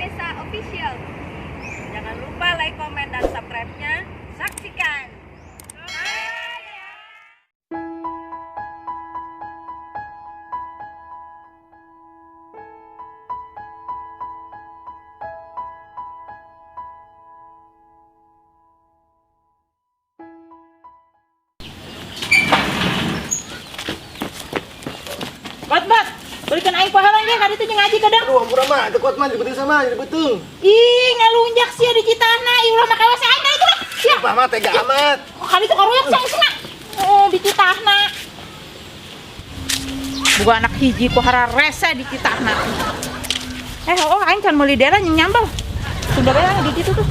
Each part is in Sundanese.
Desa Official. Jangan lupa like, komen, dan subscribe-nya. Saksikan. Bat, bat, belikan aing pahalang ge kaditu jeung ngaji kadang. Aduh, ampura mah, teu kuat mah jadi beuteung sama, jadi beuteung. Ih, ngalunjak sia di Citana, ih ulah make wase aing itu lah. Sia. Sumpah mah tega amat. Kaditu karuyuk sangsna. Oh, di Citana. Boga anak hiji ku hararese di Citana. Oh, aing can meuli dera jeung nyambel. Tunda bae lah di ditu tuh.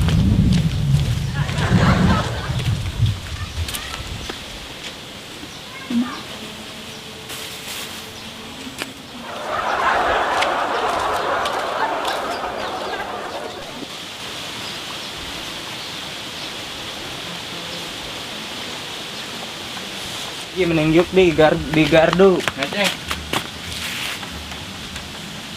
Iya menengyuk di di gardu. Nah, Ceng.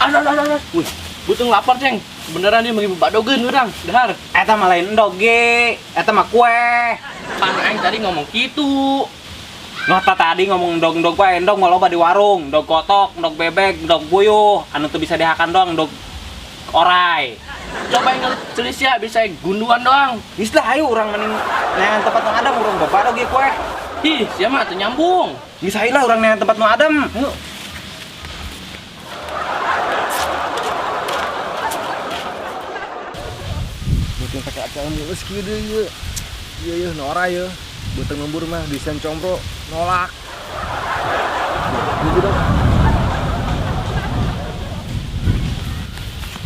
Aduh, aduh, aduh. Wih, butuh lapar, Ceng. Beneran dia mau badogeun urang, dahar. Eta mah lain endog ge, eta mah kue. Pan aing tadi ngomong kitu. Ngota tadi ngomong endog-endog wae, endog mah loba di warung, endog kotok, endog bebek, endog buyuh, anu teu bisa dihakan doang, endog orai. Coba yang celis ya, bisa gunduan doang. Geus lah ayo urang mending neangan tempat nu adem urang babadog ieu kue. Ih, sia mah teu nyambung. Geus hayu lah urang neangan tempat nu adem. Ayo. Beuteung pakai acara mulus kieu deui ieu. Ieu ieu nora ieu. Beuteung lembur mah desain combro nolak. Gitu dong.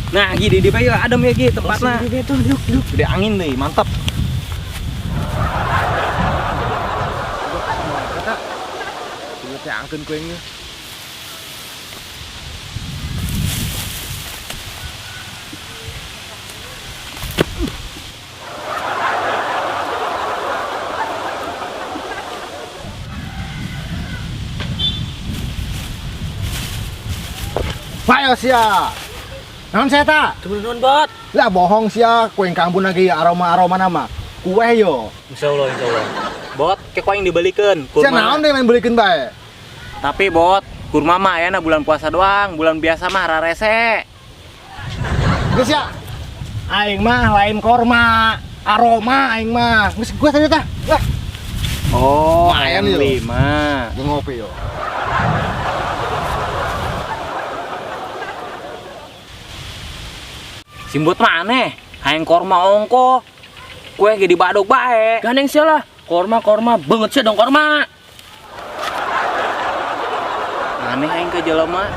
Nah, Gi, di dieu adem ya Gi tempatna. Di dieu tuh, yuk yuk. Gede angin deui, mantap. Kata, teh angkeun kuenya. Payo sia. Naon sia ta? Turun bot. Lah bohong sia, kue kambun lagi aroma-aroma nama. Kue yo. Insyaallah, insyaallah. Bot, ke ku aing dibalikeun. Sia naon deh main balikeun bae. Tapi bot, kurma mah ayana bulan puasa doang, bulan biasa mah rarese. Geus ya. Aing mah lain korma, aroma aing mah. Geus gua tadi tah. Lah. Oh, lumayan yo. 5. Jeung ngopi yo. Simbut mah aneh, hayang korma ongko. Kue ge dibadog bae. Gandeng sia lah. Korma-korma banget sia dong korma. Aneh aing ka jelema.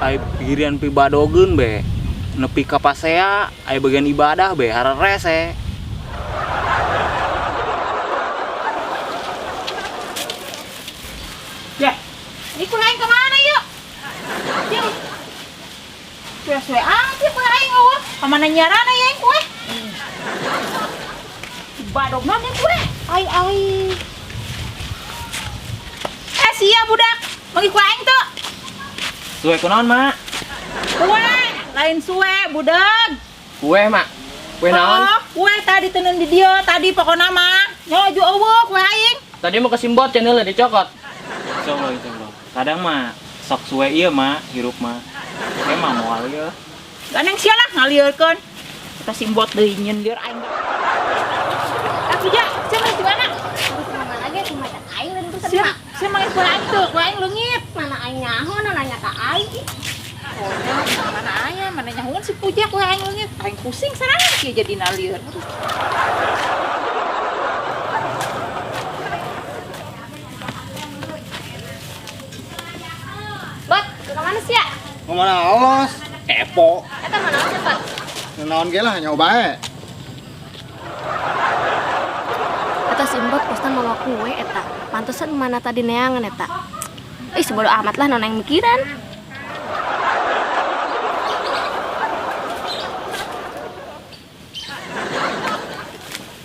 Ai pigirian pibadogeun be. Nepi ka pasea, ai bagian ibadah be hararese. Ya, ini kue aing kemana yuk? Yuk. Suwe-suwe amat ya kue aing eueuh. Kamana nyarana ya aing kue? Badog mana kue? Ai ai. Sia budak, manggih kue aing tuh. Suwe kunaon, Mak? Kue, lain suwe, budak. Kue, Mak. Kue naon? Oh, kue tadi tenun di dieu tadi pokona mah. Nyoju eueuh kue aing. Tadi mau ke simbot channel dicokot. Insyaallah, insyaallah. Kadang mah sok suwe ieu, Mak, hirup mah. Kue mah moal ieu. Gandeng sia lah ngalieurkeun. Kita simbot deui nyeun lieur aing. Puja, sia mah di mana? Aduh, kemana lagi cuma cak aing dan urusan Sia, mak. sia manggil kue aing tuh, kue aing leungit. Mana aing nyaho nanya ka aing. Oh, mana aya, mana nyahoan si Puja kue aing leungit. Aing pusing sarang kieu jadi nalieur. Aduh. Bot, ke mana sih ya? Mau mana alos? Kepo. Eta mana sih, Bot? Naon ge lah nyawa bae. Eta simbot postan mawa kue eta. Pantesan mana tadi neangan eta. Ih, sebodoh amat lah nona yang mikiran.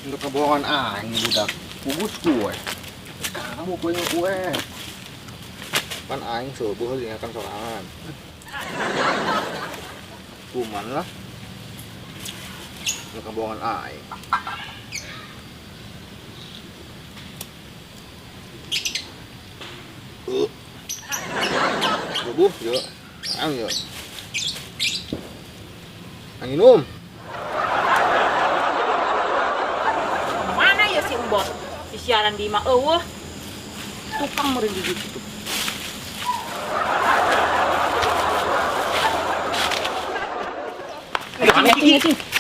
Untuk kebohongan aing budak. Kugus kue. Kamu kue kue. Pan aing subuh diingatkan sorangan. Kuman lah. Nu kabohongan aing. Bubuh yo. Ang yo. Ang minum. Mana ya si Embot? Si siaran di imah eueuh. Tukang meureun di gitu.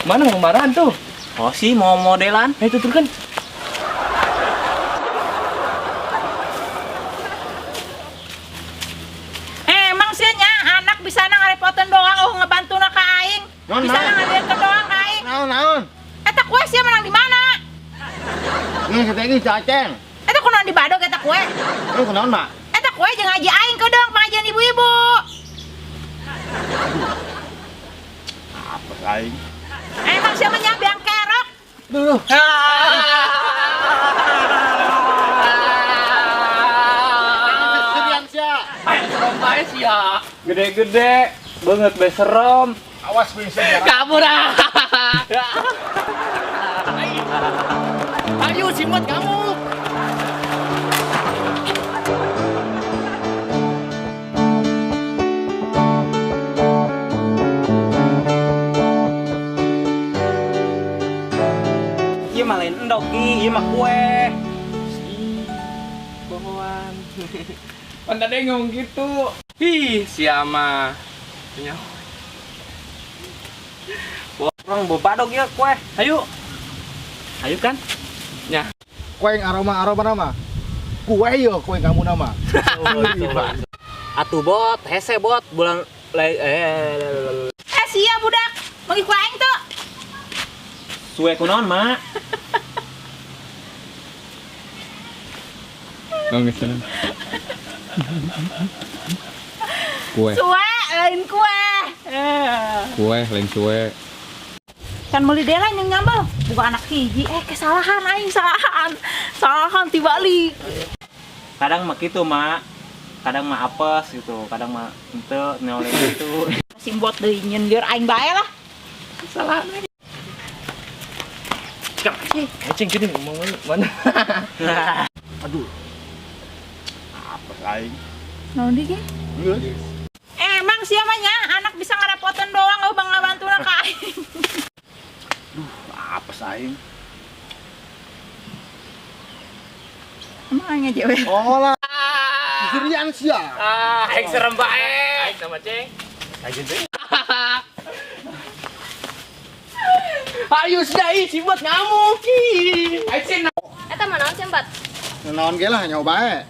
Mana mau marahan tuh? Oh sih mau modelan. Ayo tuturkan. Emang sih nya anak bisa ngarepotan doang oh ngebantuna ka aing. Non, Bisa non. ngalieurkeun doang ka aing. Naon naon? Eta kue sia menang di mana? Nih sategi caceng. Eta kunaon di badog eta kue? Lu kunaon, Mak? Eta kue jeung ngaji aing kedeung pengajian ibu-ibu. Apa aing? Emang sia mah nya biang kerok. Duh. Serian sia. Ayo serem bae sia. Gede-gede, banget be serem. Awas bisa. Kabur ah. Ayo simot kamu. Ieu mah lain endog ih, ieu mah kue. Bohongan. Pan tadi ngomong gitu. Ih, siapa? Punya. Orang bobadog ieu kue. Ayo. Ayo kan? Ya. Kue yang aroma-aroma nama. Kue yo kue kamu nama. Atuh bot, hese bot, bulan Eh sia budak, manggih ku aing tuh. Suwe kunaon, Mak? Kue, Suwe lain kue. kue, lain suwe. Kan meuli dela yang nyambel, bukan anak hiji. Kesalahan aing, salahan. Salahan tibalik. Kadang mah kitu, Mak. Kadang mah apes gitu, kadang mah henteu neoleh gitu. Si Embot deui nyen lieur aing bae lah. Salah. Cing gini ngomong mana? Aduh. Apa aing? Naon deui ge? Geus. Emang sia mah nya anak bisa ngarepotan doang eueuh bang ngabantuna ka aing. Apa aing? Emang aing aja we. Oh lah. Serian sia. Ah, aing serem bae. Aing sama Ceng. Ayo sudah ih, si buat ngamuk ih. Aing sih Eta mah naon sih, Mbak? Naon ge lah nyawa bae.